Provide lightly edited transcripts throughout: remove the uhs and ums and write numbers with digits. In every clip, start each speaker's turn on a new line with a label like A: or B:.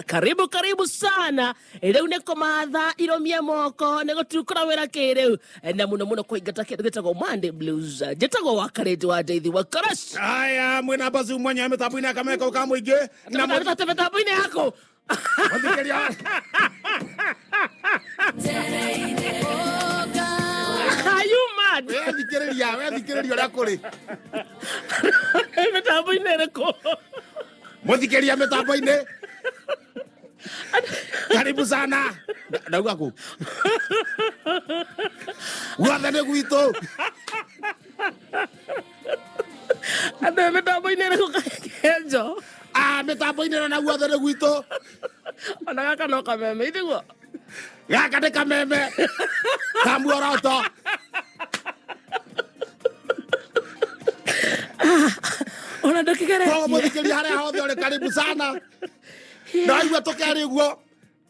A: Karibu karibu sana. Rĩu nĩ kũmatha irũmie moko nĩ gũtukũra wĩra kĩrĩu na mũno mũno kũingata kĩndũ gĩtagwo Monday Blues. Njĩtagwo wa Karĩnji wa Ndeithi wa Karash.
B: Aya mwina bazu mwanya mitambo-inĩ ya kameko ka mũingĩ na
A: Tate mĩtambo-inĩ yaku.
B: mũthikĩria.
A: Are you mad?
B: We thikĩrĩria, we thikĩrĩria ũrĩa kũrĩ.
A: Mĩtambo-inĩ ĩrĩkũ?
B: Mũthikĩria mĩtambo-inĩ. Karibu sana. Ndauga kũ? Guothe nĩ gwitũ.
A: Andũ mĩtambo-inĩ ĩrĩkũ kenjo?
B: Ah, mĩtambo-inĩ ĩno na guothe nĩ gwitũ.
A: Ona gaka no kameme ithiguo.
B: Gaka nĩ kameme. Ka muoroto.
A: Ona ndũkĩgeretie.
B: Koguo mũthikĩria harĩa hothe ũrĩ karibu sana. Ndaigua tũkerĩ ũguo.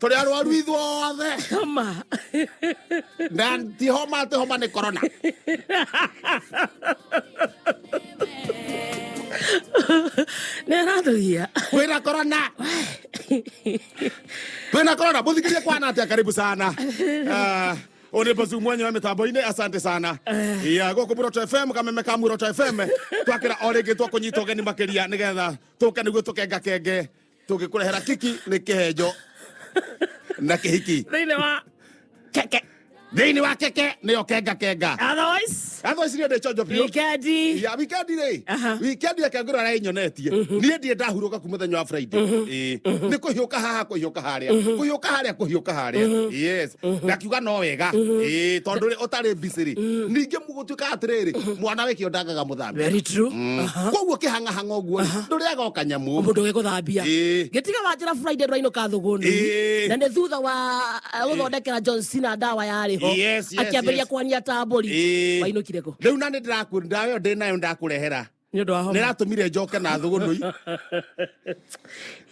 B: Tũrĩ arwaru ithuothe.
A: Homa.
B: Na ti homa atĩ homa nĩ corona.
A: Nĩ arathugia.
B: Kwĩna corona. Twĩna corona. Mũthikĩria kwana atĩa karibu sana. Ah, ũyũ nĩ Bazu mwenye wa mĩtambo-inĩ asante sana. Ya gũkũ Muroto FM kameme ka Muroto FM twakĩra o rĩngĩ twakũnyita ũgeni makĩria nĩgetha tũke nĩguo tũkengakenge tũngĩkũrehera kiki nĩ kĩhenjo na kĩhiki
A: Thĩinĩ wa keke.
B: Thĩinĩ wa keke nĩyo kenga kenga.
A: Otherwise,
B: Otherwise niĩ ndĩ chonjo biũ.
A: Wikendi.
B: Ya wikendi rĩ, wikendi reke ngwĩre ũrĩa ĩnyonetie. Niĩ ndirĩ ndahurũka kuma mũthenya wa Friday. Ĩĩ. Nĩ kũhiũka haha kũhiũka harĩa, kũhiũka harĩa kũhiũka harĩa. Yes, ndakiuga no wega. Ĩĩ, tondũ rĩ ũtarĩ busy rĩ, ningĩ gũtuĩka atĩrĩrĩ, mwana wĩkĩo ndangaga mũthambia.
A: Very true.
B: Koguo kĩhang'ahang'a ũguo rĩ, ndũrĩaga o kanyamũ.
A: Mũndũ ũgĩgũthambia. Gĩtiga wanjĩra Friday ndũrainũka thũgũnũ. Na nĩ thutha wa gũthondekera John Cena ndawa yarĩ ho.
B: Yes.
A: Akĩambĩrĩria kwania ta mbũri. Wainũkire kũ?
B: Rĩu na nĩ ndĩrakwĩra ndawa ĩyo ndĩ nayo ndakũrehera.
A: Nĩ ũndũ wa homa.
B: Nĩ ratũmire njoke na thũgũnũi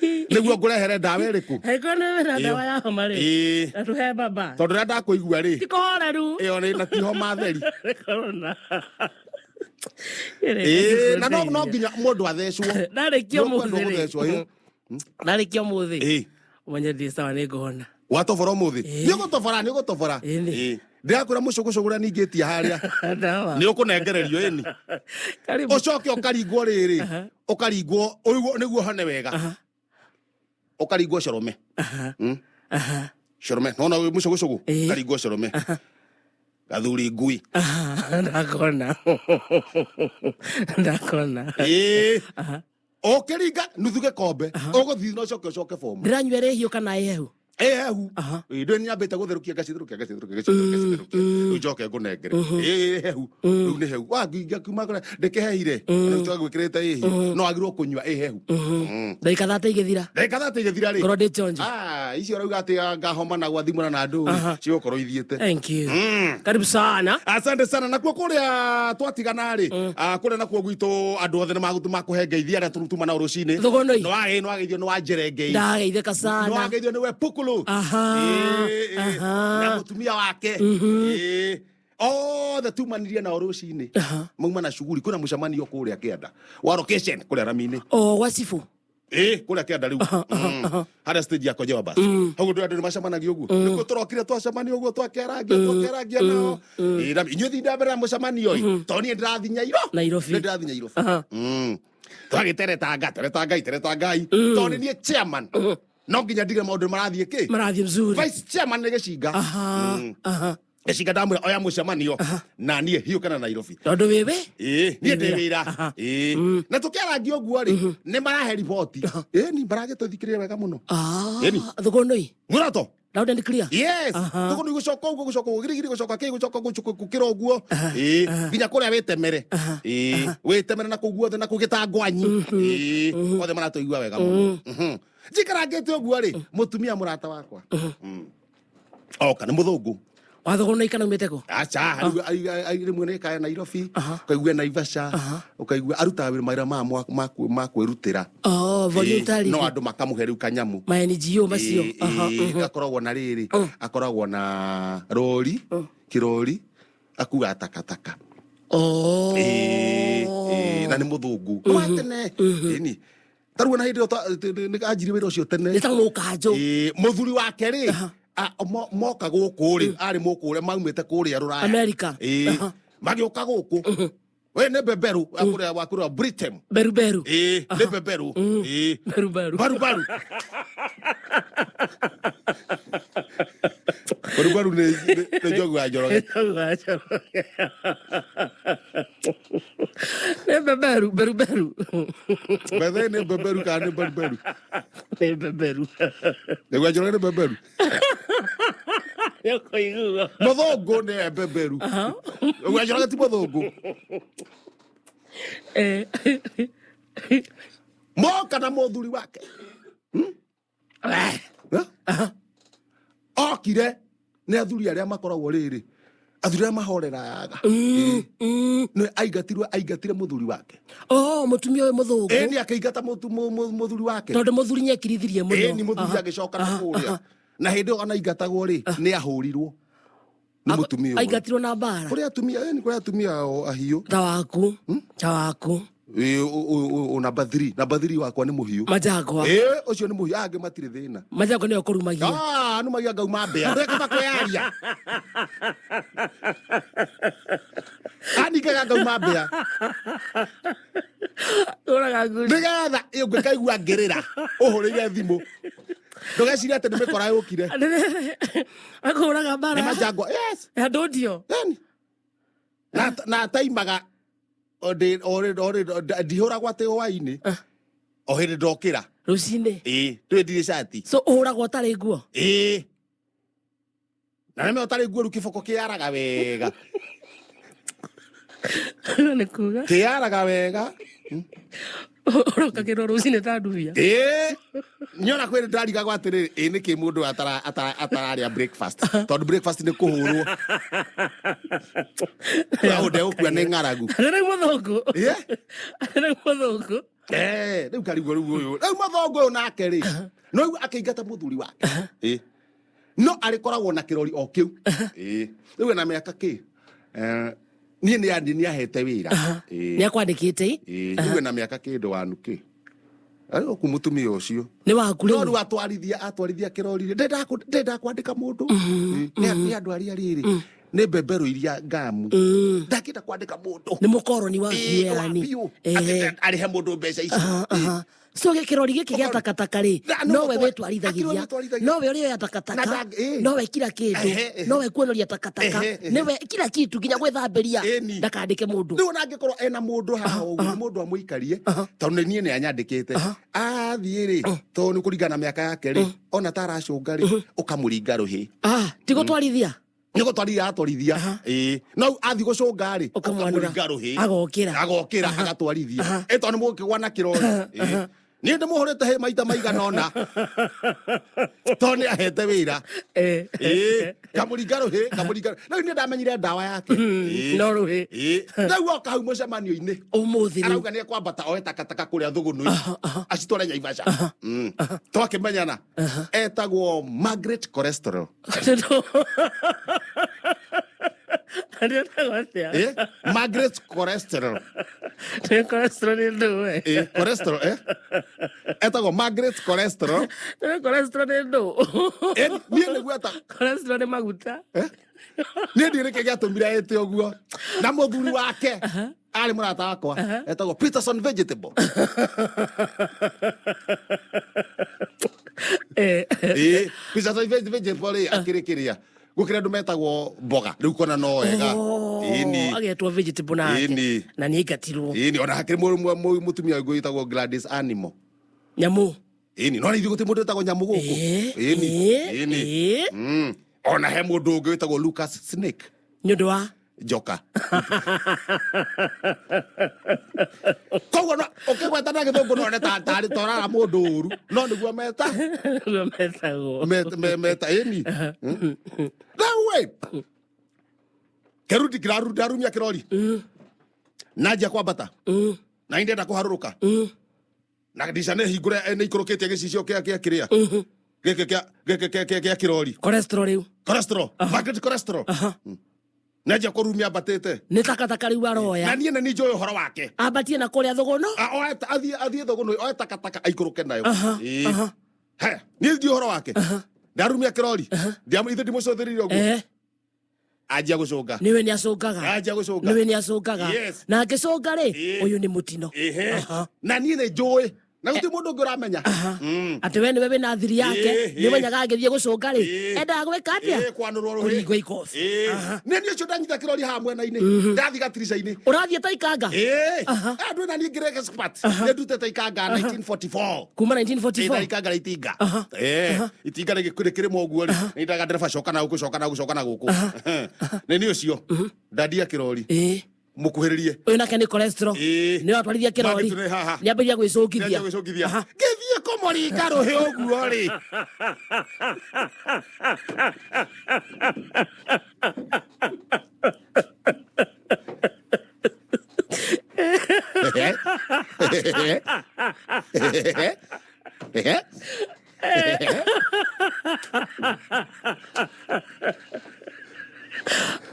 B: nĩguo ngũrehere ndawa ĩrĩkũ.
A: Angĩkorwo nĩ wĩna ndawa ya homa rĩ.
B: Ĩĩ.
A: Na tũhe baba.
B: Tondũ rĩrĩa ndakũigua rĩ.
A: Ti kũhoreru.
B: Ĩyo nĩ na ti homa theri.
A: Nĩ corona.
B: Ĩĩ, na no nginya mũndũ athecwo.
A: Ndarĩkia
B: Nĩ ũkwendwo
A: ũmũthĩ rĩ.
B: gũthecwo, ĩ.
A: Ndarĩkia ũmũthĩ.
B: Ĩĩ.
A: Ũmenye ndĩ sawa nĩ ngũhona.
B: Watobora ũmũthĩ.
A: Ĩĩ.
B: Nĩ ũgũtobora, nĩ ũgũtobora.
A: Ĩni.
B: Ĩĩ. Ndĩrakwĩra mũcũgũcũgũ ũrĩa ningĩtie harĩa.
A: Ndawa.
B: Nĩ ũkũnengererio ĩni.
A: Karibu.
B: Ũcoke ũkaringwo rĩrĩ. Ũkaringwo ũiguo nĩguo hone wega. Ũkaringwo corome. Corome. Nona mũcũgũcũgũ.
A: Ĩĩ.
B: Ũkaringwo corome. Gathuri ngui.
A: Ndakona. Ndakona.
B: Ĩĩ. Ũkĩringa nuthu gĩkombe ũgũthiĩ na ũcoke ũcoke bomu.
A: Ndĩranyua ĩrĩ hiũ kana ĩhehu?
B: Ĩhehu. Ĩĩ, ndũĩ nĩnyambĩte gũtherũkia ngacitherũkia ngacitherũkia ngacitherũkia ngacitherũkia rĩu njoke ngũnengere. Ĩĩ, ĩhehu rĩu nĩ hehu wanginga kuma kũrĩa ndĩkĩhehire rĩu njoke gwĩkĩrĩte ĩhiũ no wagĩrĩirwo kũnyua ĩhehu.
A: Ndagĩka 30 igĩthira.
B: Ndagĩka 30 igĩthira rĩ.
A: Ngorwo ndĩ chonjo.
B: Ah, icio ũrauga atĩ ngahoma na gwathimũra na andũ rĩ cigũkorwo ithiĩte.
A: Thank you. Karibu sana.
B: Asante sana. Nakuo kũrĩa twatigana rĩ, ah, kũrĩa nakuo gwitũ andũ othe nĩ makũhe ngeithi arĩa tuma nao rũcinĩ.
A: Thũgũnũi.
B: Nĩwageithio nĩ wanjere ngei.
A: Ndageithĩka sana.
B: Nĩwageithio nĩwe Pukulu. Ĩĩ, ĩĩ. Na mũtumia wake. Ĩĩ. Othe tumanirie nao rũcinĩ. Mauma na shughuli kwĩna mũcemanio kũrĩa kĩanda wa location kũrĩa rami-inĩ.
A: O gwa cibũ.
B: Ĩĩ, kũrĩa kĩanda rĩu. Harĩa stage ya Konjewa bus. Hau ndũ andũ nĩ macemanagia ũguo. Nĩkuo tũrokire twacemania ũguo twakerangia twakerangia nao. Ĩĩ, na inyuĩ thinda mbere ya mũcemanio ĩ. Tondũ niĩ ndĩrathiĩ Nyairo.
A: Nairobi.
B: Nĩ ndĩrathiĩ Nairobi. Twagĩteretanga teretangai teretangai. Tondũ nĩ niĩ chairman. No nginya ndige maũndũ marathiĩ kĩ?
A: Marathiĩ mzuri.
B: Vice chairman nĩ gĩcinga. Gĩcinga ndamwĩra oya mũcemanio na niĩ hiũkana Nairobi.
A: Tondũ wĩwe?
B: Ĩĩ, niĩ ndĩ
A: Wĩra.
B: wĩra. Ĩĩ. Na tũkĩarangia ũguo rĩ, nĩ marahe riboti. Ĩĩ, ni maragĩtũthikĩrĩria wega mũno. Ĩni.
A: Thũgũnũi.
B: Mũrato.
A: Loud and clear.
B: Yes. Tũgũnũi gũcoka ũguo gũcoka ũguo girigiri gũcoka kĩ gũcoka gũcoka gũkĩra ũguo. Ĩĩ, nginya kũrĩa wĩtemere. Ĩĩ, wĩtemere na kũu guothe na kũu gĩtangwanyi. Ĩĩ, othe maratũigua wega mũno. Njikarangĩte ũguo rĩ, mũtumia mũrata wakwa. Oka nĩ mũthũngũ.
A: Wathogwo na ikana umĩte kũ?
B: Aca, rĩmwe nĩ kaya Nairobi, ũkaigua Naivasha, ũkaigua arutaga wĩra mawĩra maya ma kwĩrutĩra.
A: Oh, voluntary.
B: Ĩĩ, no andũ makamũhe rĩu kanyamũ.
A: Ma NGO macio.
B: Ĩĩ, ĩĩ, akoragwo na rĩrĩ, akoragwo na rori, kĩrori, akuaga takataka.
A: Oh.
B: Ĩĩ, ĩĩ, na nĩ mũthũngũ. Wa tene. Ĩni. Tarĩu ona hĩndĩ ĩyo nĩ anjirie wĩra ũcio tene.
A: Nĩ ta mũkanjũ.
B: Ĩĩ, mũthuri wake rĩ, moka gũkũ rĩ, arĩ mũkũre maumĩte kũrĩa rũraya.
A: America.
B: Ĩĩ, magĩũka gũkũ. We nĩ beberu wa kũrĩa, wa kũrĩa Britain.
A: Beru beru.
B: Ĩĩ, nĩ beberu. Ĩĩ.
A: Beru beru.
B: Baru baru. Baru baru nĩ njogu ya Njoroge.
A: Nĩ beberu beru beru.
B: Bethe nĩ beberu kana nĩ baru baru?
A: Nĩ beberu.
B: Njogu ya Njoroge nĩ beberu.
A: Nĩ ũkũigua.
B: Mũthũngũ nĩ beberu. Njogu ya Njoroge ti mũthũngũ. Moka na mũthuri wake. Eh? Okire nĩ athuri arĩa makoragwo rĩrĩ, athuri arĩa mahoreraga. Nĩ aingatirwe, aingatire mũthuri wake.
A: Oh, mũtumia ũyũ mũthũngũ.
B: Ĩĩ, nĩ akĩingata mũthuri wake.
A: Tondũ mũthuri nĩ ekirithirie mũno.
B: Ĩĩ, ni mũthuri agĩcoka na kũrĩa, na hĩndĩ ĩyo ona aingatagwo rĩ, nĩ ahũrirwo nĩ mũtumia ũyũ.
A: Aingatirwo na mbara.
B: Kũrĩ atumia, ĩĩ, nĩ kũrĩ atumia o ahiũ.
A: Ta waku, ta waku.
B: Ĩĩ, namba 3, namba 3 wakwa nĩ mũhiũ.
A: Majangwa.
B: Ĩĩ, ũcio nĩ mũhiũ, angĩ matirĩ thĩna.
A: Majangwa nĩyo kũrumagia.
B: Ah, numagia ngauma mbĩa, ndweka kwĩyaria, aningaga ngauma mbĩa.
A: Ũraga nguri.
B: Nĩgetha ũngĩkaigua ngĩrĩra ũhũrĩire thimũ, ndũgecirie atĩ nĩ mĩkora yũkire.
A: Akũraga
B: nĩ
A: mbara.
B: Majangwa, yes.
A: Andũ ndio.
B: Yani, na ataimaga ndihũragwo atĩ hwainĩ, o hĩndĩ ndokĩra.
A: Rũcinĩ.
B: Ĩĩ, twĩndirĩ cati.
A: So ũhũragwo ũtarĩ nguo.
B: Ĩĩ, na nĩme ũtarĩ nguo rĩu kĩboko kĩaraga wega.
A: Nĩ kuga.
B: Kĩaraga wega.
A: Ũrokagĩrwo rũcinĩ ta ndubia.
B: Ĩĩ, nyona kwĩ ndarigagwo atĩrĩrĩ, ĩ nĩkĩ mũndũ atararĩa breakfast, tondũ breakfast nĩ kũhũrwo ũndũ ndegũkua nĩ ng'aragu.
A: Rĩu mũthũngũ.
B: Ĩĩ.
A: Rĩu mũthũngũ.
B: Eh, rĩu karigwo rĩu ũyũ, rĩu mũthũngũ ũyũ nake rĩ, no rĩu akĩingata mũthuri wake. Ĩ, no arĩkoragwo na kĩrori o kĩu. Ĩ, rĩu ena mĩaka kĩ? Eh, niĩ nĩ andi nĩ ahete wĩra. Ĩ.
A: Nĩ akwandĩkĩte.
B: Ĩ, rĩu ena mĩaka kĩndũ wanu kĩ arĩ gũkũ mũtumia ũcio.
A: Nĩ waku
B: no
A: rĩu.
B: Rĩu atwarithia kĩrori rĩ, ndenda kwandĩka mũndũ. Ĩ, nĩ andũ arĩa rĩrĩ nĩ mbemberũ iria ngamu, ndangĩenda kwandĩka mũndũ.
A: Nĩ mũkoroni wa
B: Ĩ,
A: biũ
B: wa
A: yani.
B: biũ. Atĩ arĩhe mũndũ mbeca ici.
A: Aha. So gĩkĩrori gĩkĩ gĩa takataka rĩ,
B: No
A: nowe
B: akĩrĩ
A: wĩtwarithagiria,
B: wĩtwarithagia.
A: nowe ũrĩoya takataka,
B: Na
A: nowe kila kĩndũ,
B: Ehe, ehe.
A: nowe kuonoria takataka,
B: Ehe, ehe.
A: nĩwe kila kitu, nginya gwĩthambĩria.
B: Ĩni.
A: Ndakandĩke mũndũ.
B: Rĩu ona angĩkorwo ena mũndũ haha ũguo, nĩ mũndũ amũikarie, tondũ nĩ niĩ nĩ anyandĩkĩte, athiĩ rĩ, tondũ nĩ kũringana na mĩaka yake rĩ, ona ta aracũnga rĩ, ũkamũringa rũhĩ.
A: Ah, ti gũtwarithia.
B: Nĩ gũtwarithia atwarithia. Ĩĩ, no athiĩ gũcũnga rĩ,
A: Ũkamwanũra.
B: ũkamũringa rũhĩ.
A: Agokĩra.
B: Agokĩra agatwarithia. Ĩ, tondũ nĩ mũgũkĩgwa na kĩrori. Ĩĩ. Niĩ ndĩmũhũrĩte hĩ maita maigana ũna tondũ nĩ ahete wĩra. Ĩĩ, kamũringa rũhĩ, kamũringa. Rĩu nĩ ndamenyire ndawa yake. Ĩĩ.
A: No rũhĩ.
B: Ĩĩ. Rĩu oka hau mũcemanio-inĩ,
A: Ũmũthĩ rĩu.
B: Arauga nĩ ekwambata oe takataka kũrĩa thũgũnũi acitware Nyaivasha. Twakĩmenyana etagwo Margaret Cholesterol.
A: Ndĩretagwo atĩa?
B: Eh? Margaret Cholesterol.
A: Nĩ cholesterol nĩ ndũ we.
B: Eh, cholesterol, eh? Etagwo Margaret Cholesterol.
A: Nĩ cholesterol nĩ ndũ.
B: Eh, niĩ nĩguo eta
A: Cholesterol nĩ maguta.
B: Eh? Niĩ ndiũĩ nĩkĩ gĩatũmire ĩte ũguo, na mũthuri wake arĩ mũrata wakwa etagwo Peterson Vegetable. Ĩĩ, Peterson Vegetable rĩ, akĩrĩ kĩrĩa gũkĩrĩ andũ metagwo mboga rĩu kona no wega. Ĩni.
A: Agetwo vegetable nake.
B: Ĩni.
A: Na nĩ aingatirwo.
B: Ĩni, ona hakĩrĩ mũtumia ũngĩ wĩtagwo Gladys Animo.
A: Nyamũ.
B: Ĩni, no ithuĩ gũtirĩ mũndũ wĩtagwo nyamũ gũkũ. Ĩni. Ĩni. Ona he mũndũ ũngĩ wĩtagwo Lucas Snake.
A: Nĩ ũndũ wa
B: Njoka. Koguo no ũkĩgweta na gĩthũngũ no one tarĩ torara mũndũ ũru, no nĩguo meta
A: Nĩguo metagwo.
B: Meta ĩni. Rĩu ĩ kĩrundi kĩrarumia kĩrori na njia kwambata na ndenda kũharũrũka na ndica nĩ hingũre, nĩ ikũrũkĩtie gĩcicio kĩa kĩrĩa gĩkĩ kĩa gĩkĩ kĩa kĩrori.
A: Cholesterol rĩu.
B: Cholesterol, Margaret Cholesterol. Nanjia kũrumia ambatĩte.
A: Nĩ takataka rĩu aroya.
B: Na niĩ na niĩ njũĩ ũhoro wake.
A: Ambatie na kũrĩa thũgũno.
B: Athiĩ thũgũnũ oe takataka aikũrũke nayo. He, niĩ ndiũĩ ũhoro wake. Ndarumia kĩrori. Ithe ndimũcũthĩrĩirie ũguo. Anjia gũcũnga.
A: Nĩwe nĩ acũngaga.
B: Anjia gũcũnga.
A: Nĩwe nĩ acũngaga. Na angĩcũnga rĩ, ũyũ nĩ mũtino.
B: Na niĩ nĩ njũĩ. Na gũtirĩ mũndũ ũngĩ ũramenya.
A: Atĩ we nĩwe wĩna thiri yake, nĩ ũmenyaga angĩthiĩ gũcũnga rĩ, endaga gwĩka atĩa?
B: Kwanũrwo rũhĩ.
A: Kũringwo ikobi.
B: Nĩ niĩ ũcio ndanyita kĩrori haha mwena-inĩ. Ndathiĩ gatirica-inĩ.
A: Ũrathiĩ ta ikanga?
B: Andũ na niĩ ngĩrĩ expert. Nĩ ndutĩte ikanga 1944.
A: Kuma 1944?
B: Ĩ, ikanga rĩa itinga. Itinga rĩkĩrĩmwo ũguo rĩ, nĩ ndaga ndereba coka na gũkũ, coka na gũkũ, coka na gũkũ. Nĩ niĩ ũcio. Ndandia kĩrori. Mukuhiririe.
A: Uyu nake ni cholesterol. Ni watwarithia kirori.
B: Mangĩtũre haha.
A: Ni ambĩrĩria gwĩcũngithia.
B: Nĩanjia gwĩcũngithia. Ngĩthiĩ kũmũringa rũhĩ ũguo rĩ.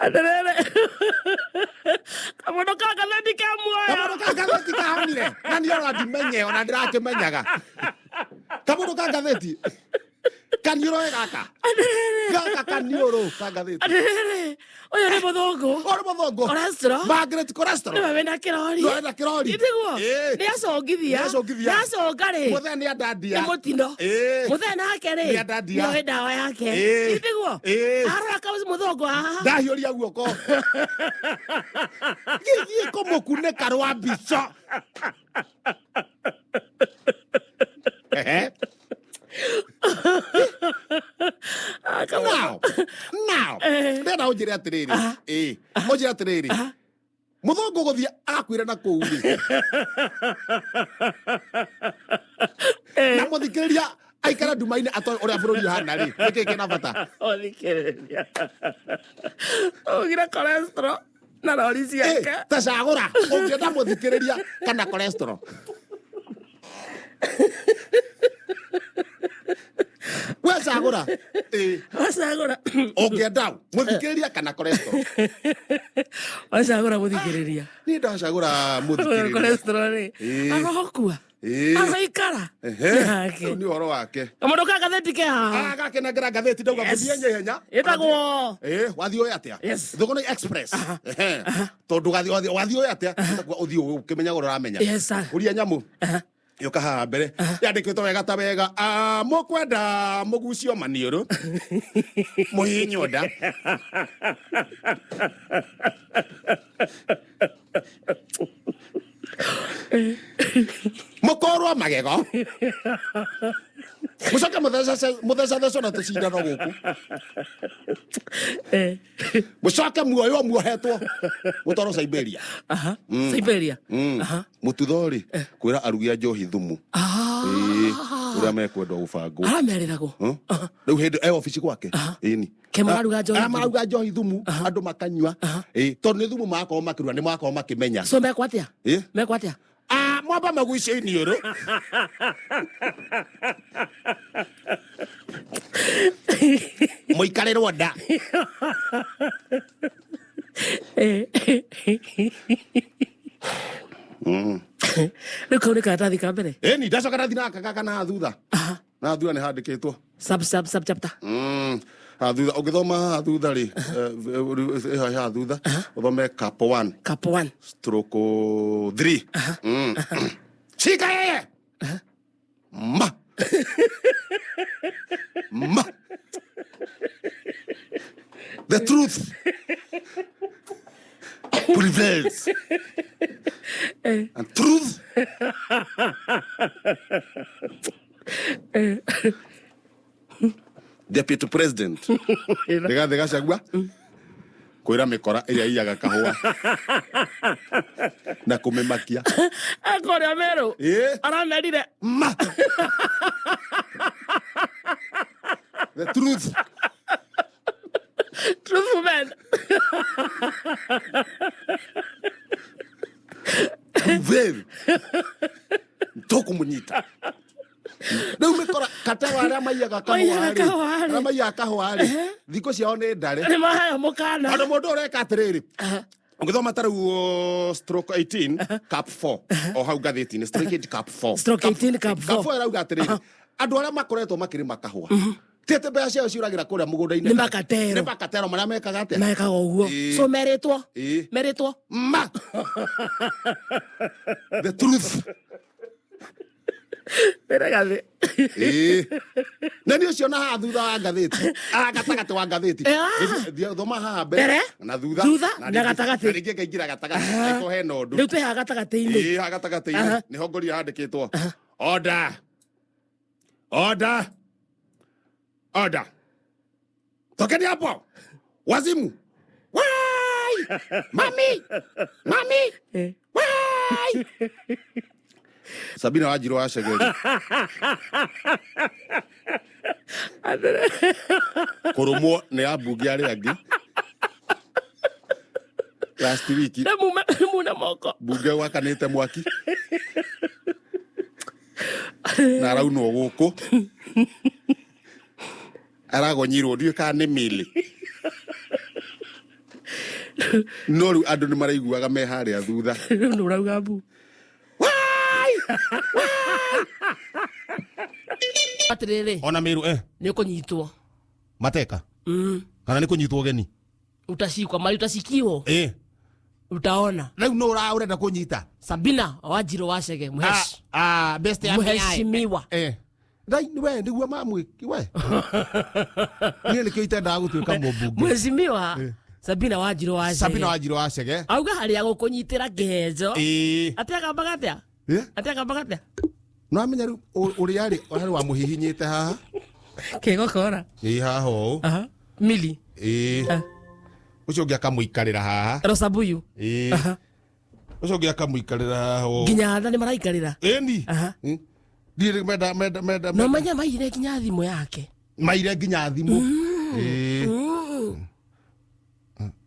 A: Atĩrĩrĩ, kamũndũ ka ngathĩti ke muoyo.
B: Kamũndũ ka ngathĩti kahonire na niĩ ona ndimenye ona ndĩrakĩmenyaga. Kamũndũ ka ngathĩti kaniũrũ gaka gaka kaniũrũ ka ngathĩti.
A: Atĩrĩrĩ, ũyũ nĩ mũthũngũ.
B: Ũyũ nĩ mũthũngũ.
A: Cholesterol.
B: Margaret cholesterol.
A: Nĩwe wĩna kĩrori.
B: Nĩwe wĩna kĩrori.
A: Tiguo? Nĩ acũngithia.
B: Nĩ acũngithia.
A: Na acũnga rĩ.
B: Mũthee nĩ andandia.
A: Nĩ mũtino. Mũthee nake rĩ.
B: Nĩ andandia.
A: Nĩoĩ ndawa yake. Tiguo? Arora ka mũthũngũ haha.
B: Ndahiũria guoko. Gĩthiĩ kũmũkunĩka rwa mbica. Now, now, ndĩrenda ũnjĩre atĩrĩrĩ. Ũnjĩre atĩrĩrĩ. Mũthũngũ gũthiĩ akuire na kũu rĩ. Na mũthikĩrĩria aikara nduma-inĩ atoĩ ũrĩa bũrũri ũhana rĩ, nĩkĩ kĩna bata?
A: Ũthikĩrĩria. Ugire cholesterol na rori ciake.
B: Ta cagũra, ũngĩenda mũthikĩrĩria kana cholesterol. We cagũra.
A: Wacagũra.
B: Ũngĩenda mũthikĩrĩria kana cholesterol?
A: Wacagũra mũthikĩrĩria.
B: Niĩ ndacagũra mũthikĩrĩria.
A: Cholesterol rĩ. Arokua. Aroikara. Yake.
B: Rĩu nĩ ũhoro wake.
A: Kamũndũ ka ngathĩti ke haha.
B: Gakenengera ngathĩti ndauga ngũthiĩ ihenya.
A: Ĩtagwo.
B: Wathiĩ ũĩ atĩa? Thũgũnĩ Express. Tondũ wathiĩ ũĩ atĩa? Ũthiĩ ũkĩmenyaga ũrĩa ũramenya.
A: Yes, sir.
B: Ũria nyamũ. Yoka haha mbere. Yandĩkĩtwo wega ta wega. Mũkwenda mũgucio maniũrũ. Mũhihinywo nda. Mũkorwo magego. Mũcoke mũthecathecwo na tũcindano gũkũ. Mũcoke muoywo muohetwo mũtwarwo Siberia.
A: Siberia.
B: Mũtutho rĩ, kwĩra arugi a njohi thumu. Ũrĩa mekwendwo gũbangwo.
A: Aramerĩragwo.
B: Rĩu hĩndĩ e obici gwake. Ĩni.
A: Ke mararuga njohi
B: Arĩa mararuga njohi thumu andũ makanyua. Tondũ nĩ thumu marakorwo makĩruga nĩ marakorwo makĩmenya.
A: So mekwo atĩa? Mekwo atĩa?
B: Mwamba maguicio iniũrũ. Mũikarĩrwo nda.
A: Rĩu kau nĩ karatathi ka mbere.
B: Ĩni ndacoka ndathi na gaka na thutha. Na thutha nĩ handĩkĩtwo.
A: Sub sub sub chapter.
B: Haha thutha ũngĩthoma haha thutha rĩ, haha thutha ũthome cap 1.
A: Cap 1.
B: Stroke 3. Shika yeye. Ma. Ma. The truth prevails. And truth Deputy President Rigathi Gachagua kwĩra mĩkora ĩrĩa iyaga kahũa na kũmĩmakia.
A: Akũrĩa Meru aramerire
B: ma the truth.
A: Truth woman.
B: Prevail. Tũkũmũnyita. Rĩu mĩkora katewa arĩa maiyaga Maiyaga kahũa
A: Maiyaga
B: rĩ,
A: kahũa rĩ.
B: arĩa maiyaga kahũa rĩ, thikũ ciao nĩ ndare.
A: Nĩ maheo mũkana.
B: Tondũ mũndũ ũreka atĩrĩrĩ, ũngĩthoma ta rĩu stroke 18 cap 4 o hau ngathĩti-inĩ, stroke 8 cap 4.
A: Stroke 18 cap 4.
B: Cap 4 ĩrauga atĩrĩrĩ, andũ arĩa makoretwo makĩrĩma kahũa, ti atĩ mbeca ciao ciũragĩra kũrĩa mũgũnda-inĩ.
A: Nĩ makatero.
B: Nĩ makatero marĩa mekaga atĩa?
A: Mekaga ũguo. So merĩtwo. Merĩtwo.
B: Ma the truth.
A: Meragathĩ.
B: Ĩĩ. Na nĩ ũcio na haha thutha wa ngathĩti, haha gatagatĩ wa ngathĩti. Thoma haha mbere na thutha
A: Thutha na gatagatĩ.
B: Na rĩngĩ ngaingĩra gatagatĩ angĩkorwo hena ũndũ.
A: Rĩu twĩ haha gatagatĩ-inĩ.
B: Ĩĩ, haha gatagatĩ-inĩ nĩho ngorire handĩkĩtwo order, order, order, tokeni hapo wazimu, wai mami, mami, wai Sabina Wanjiru wa Cegeri kũrũmwo nĩ ambunge arĩa angĩ last week.
A: Nĩ muna moko.
B: Bunge gwakanĩte mwaki na araunwo gũkũ aragonyirwo, ndiũĩ kana nĩ mĩlĩ, no rĩu andũ nĩ maraiguaga me harĩa thutha.
A: Rĩu nĩ ũrauga mbu.
B: Wai!
A: Atĩrĩrĩ.
B: Ona mĩrũ
A: Nĩ ũkũnyitwo.
B: Mateka kana nĩ kũnyitwo ũgeni?
A: Utashikwa mali, utashikiwo. Utaona.
B: Rĩu nũ ũrenda kũnyita?
A: Sabina Wanjiru wa Chege, mhesh
B: Ah, best ya
A: mheshimiwa.
B: Rai we nĩguo mamwĩki we, niĩ nĩkĩo itendaga gũtuĩka mũmbunge.
A: Mheshimiwa Sabina Wanjiru wa
B: Sabina
A: Chege
B: Wanjiru wa Chege
A: auga harĩa gũkũnyitĩra kĩhenjo. Atĩ akambaga atĩa? Atĩ akambaga atĩa?
B: No amenya rĩu ũrĩa rĩ harĩ wamũhihinyĩte haha.
A: Kĩgokora.
B: Ĩ, haha ũũ.
A: Aha. Mili.
B: Ũcio ũngĩ akamũikarĩra haha.
A: Rosabuyu.
B: Ũcio ũngĩ akamũikarĩra haha ũũ.
A: Nginya tha nĩ maraikarĩra.
B: Ĩni. Ndirĩ menda menda menda.
A: No menya maire nginya thimũ yake.
B: Maire nginya thimũ.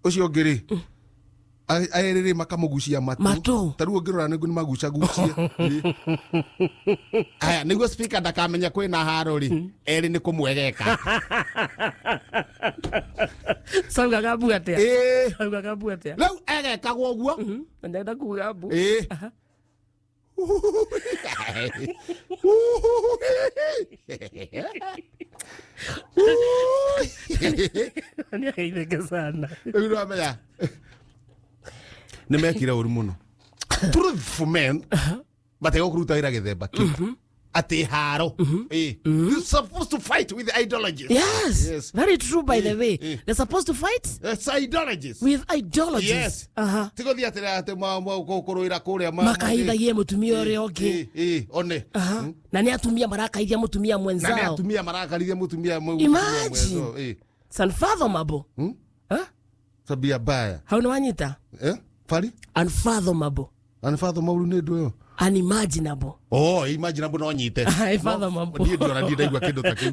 B: Ũcio ũngĩ rĩ, erĩ rĩ makamũgucia matũ.
A: Matũ.
B: Ta rĩu ũngĩrora nĩguo nĩ magucagucie. Aya nĩguo speaker ndakamenya kwĩna haro rĩ, erĩ nĩ kũmwegeka.
A: Saugaga mbu atĩa? Saugaga mbu atĩa?
B: Rĩu egekagwo ũguo.
A: Na ndenda kuga mbu. Nĩ ageithĩke sana.
B: Rĩu nĩwamenya nĩ mekire ũru mũno. Truthful men matega kũruta wĩra gĩthemba kĩu atĩ haro. You're supposed to fight with ideologies.
A: Yes.
B: Yes.
A: Very true, by the way. They're supposed to fight
B: It's ideologies.
A: with ideologies.
B: Yes. Ti gũthiĩ atĩrĩ atĩ kũrũĩra kũrĩa
A: Makaithagie mũtumia ũrĩa ũngĩ.
B: One.
A: Na nĩ atumia marakaithia mũtumia
B: Na nĩ
A: mwenzao.
B: atumia marakarithia mũtumia
A: Imagine.
B: mwenzao.
A: It's unfathomable. Huh?
B: Tabia mbaya.
A: Hau nĩ wanyita?
B: Eh? Fari?
A: Unfathomable.
B: Unfathomable nĩ ndũ ĩyo?
A: Unimaginable.
B: Oh, imaginable no nyite.
A: Unfathomable.
B: Niĩ ndiona, ndiĩ ndaigua kĩndũ ta kĩu.